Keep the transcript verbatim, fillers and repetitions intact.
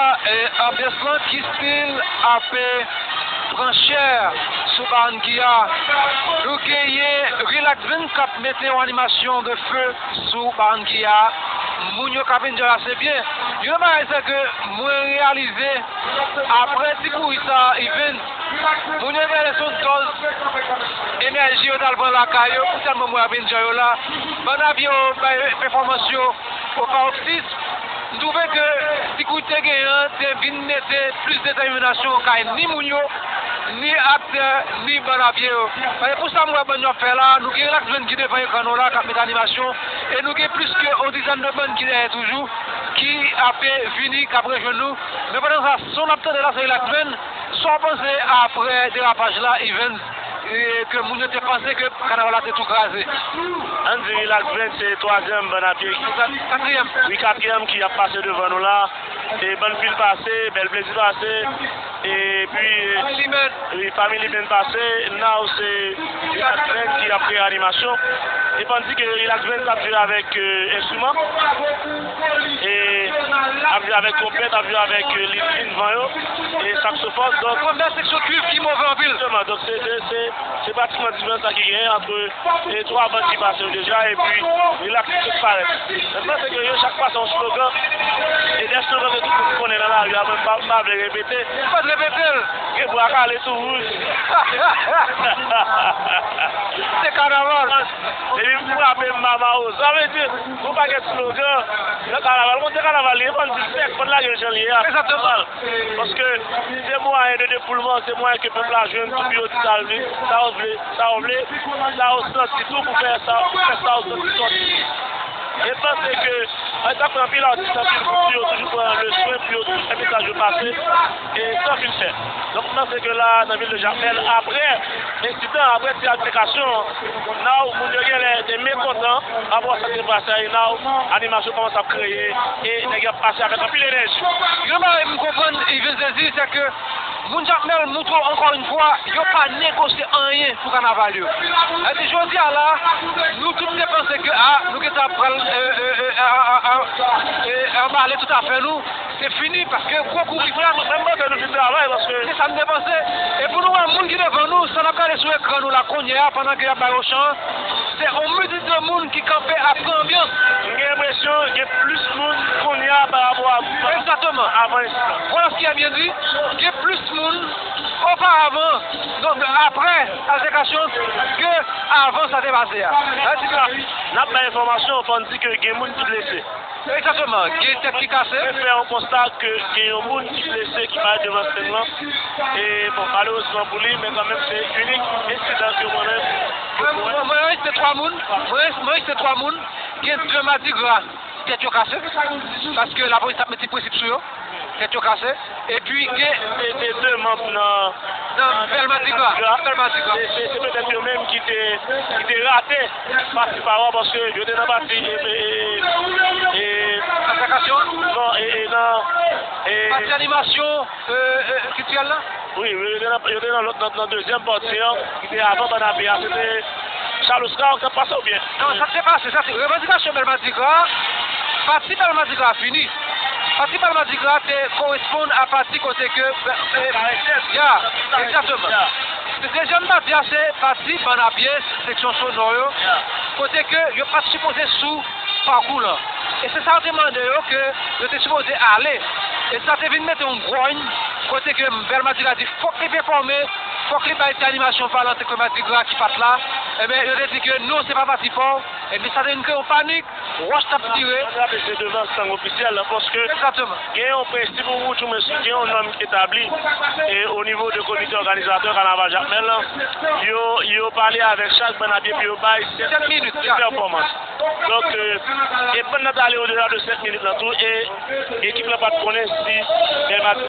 E, anbyans lan ki still ape pran chè sou Barranquilla. Nou genyen Relax Band k ap mete yon animasyon de feu sou Barranquilla. Moun yo k ap enjoy ase byen. Yon bagay se ke mwen reyalize apre ti kouri sa, Evens, moun yo genlè se yon dòz enèji yo t al pran lakay yo, pou tèlman mwen ap enjoy yo la. Bann apye yo bay pèfòmans yo o paroksism. M twouve ke ti kouri te genyen an te vin mete plis detèminasyon kay ni moun yo, ni aktè, ni bann apye yo. E pou sa m wè bann yo ap fè la, nou gen Relax Band ki devan ekran nou la, k ap mete animasyon, e nou gen plis ke yon dizèn de bann ki dèyè toujou, ki ape vini, k ap rejwenn nou. Men pandan sa, son n ap tande la, se Relax Band. Sa w panse apre derapaj la, Evens, e ke moun yo te panse ke kanaval la te tou kraze? Ann di Relax Band se twazyèm bann apye. Katriyèm. Wi, katriyèm ki ap pase devan nou la. E bann fil pase, bèl plezi pase. Epi, wi, Family Band pase. Now se Relax Band ki ap kreye animasyon. E pandan ke Relax Band ap jwe avèk, e, enstriman. E ap jwe avèk twonpèt, ap jwe avèk, e, lit vin van yo, e saksofòn. Donk, premyè seksyon kwiv ki move anpil. Jisteman, donk se, se, se, se pratikman diferans sa ki genyen ant, e, twa bann ki pase yo deja, epi Relax ki sot parèt. Mwen panse ke yo chak pase yon slogan, e de slogan ke tout moun konnen nan lari a, mwen pa, pa vle repete. Ou pa t repete l? Gen bwa kale tou wouj. Se kanaval. Epi m frape m mama o. Sa vle di, yon pakèt slogan nan kanaval. Konn se kanaval li ye, fò n di l sèk, fò n lage l jan l ye a. Egzakteman. Paske se mwayen de defoulman, se mwayen ke pèp la jwenn tou pi yo di sa yo vle, sa yo vle, sa yo vle, sa yo santi tou pou fè sa, pou fè sa yo santi sòti. E m panse ke, an, sa fè anpil atis, anpil gwoup, pou yo toujou pran le swen, pou yo toujou fè mesaj yo pase, e san filtè. Donk, m panse ke la, nan vil de Jakmèl, apre ensidan, apre ti altèkasyon, now, moun yo genlè te mekontan pa rapò a sa k te pase a, e now, animasyon kòmanse ap kreye, e nèg yo ap pase avèk anpil enèji. Yon bagay m konprann, Evens Désir, se ke moun Jakmèl montre w ankò yon fwa, yo pa negosye anyen pou kanaval yo. Sa vle di, jodi a la, nou tout te panse ke, a, nou gentan pral, e, e, e, a, a, a, e, anbale tout afè nou, se fini, paske gwo kou ki fè a, nou fè mande nou fin travay, paske se sa n te panse. E pou nou wè moun ki devan nou, sa n ap gade sou ekran nou la kounye a, pandan ke y ap bay Ochan, se yon mizik de moun ki kanpe ap pran anbyans. M gen enpresyon gen plis moun kounye a pa rapò a, egzakteman, avan ensidan. Voilà ce qui est bien dit. Gen plis moun oparavan, donk apre altèkasyon, ke avan sa te pase a. Sa vle di ke n ap bay enfòmasyon, fò n di ke gen moun ki blese. Egzakteman, gen tèt ki kase. Mwen fè yon konsta ke gen yon moun ki blese ki parèt devan sèn lan. E, bon, malerezman pou li, men kanmenm se inik ensidan ke mwen menm, ke mwen, mwen, mwen rejte twa moun, mwen rejte twa moun, gen de madigra, tèt yo kase, paske lapolis t ap met ti prensip sou yo, tèt yo kase, epi gen de, de, de manm nan, nan bèl madigra, bèl madigra. Se, se, se petèt yo menm ki te, ki te rate pati pa yo, paske yo te nan pati, e, e, e, e, atrakasyon? Non, e, e, nan, e, pati animasyon, e, e, kiltirèl la? Wi, wi, yo te nan, yo te nan lòt, nan, nan dezyèm pati an, ki te avan bann apye a, se te Charles Oscar k ap pase oubyen? Non, sa k te pase, sa se revandikasyon bèl madigra. Pati bèl madigra fini. Pati bèl madigra te koresponn a pati kote ke, e, ya, egzakteman. Se dezyèm pati a, se pati bann apye, seksyon sonò yo, kote ke yo pa t sipoze sou pakou lan. E se sa yo te mande yo ke yo te sipoze ale. E sa te vin mete yon gwòny kote ke bèl madigra di fòk li pèfòme, fòk li bay ti animasyon pa lan tanke madigra ki pa t la. Ebyen, yo te di ke non, se pa pati pa w. Ebyen, sa te vin kreye yon panik, wòch t ap tire. Sa te devan estann ofisyèl la, paske, egzakteman, gen yon prensip ou, ou, ou, men si gen yon nòm ki etabli, e o nivo de komite òganizatè kanaval Jakmèl lan, yo, yo pale avèk chak bann apye pou yo bay sèt minit de pèfòmans. Donk, e, e bann nan t ale odela de sèt minit lan tou, e ekip lan pa t konnen si bèl madigra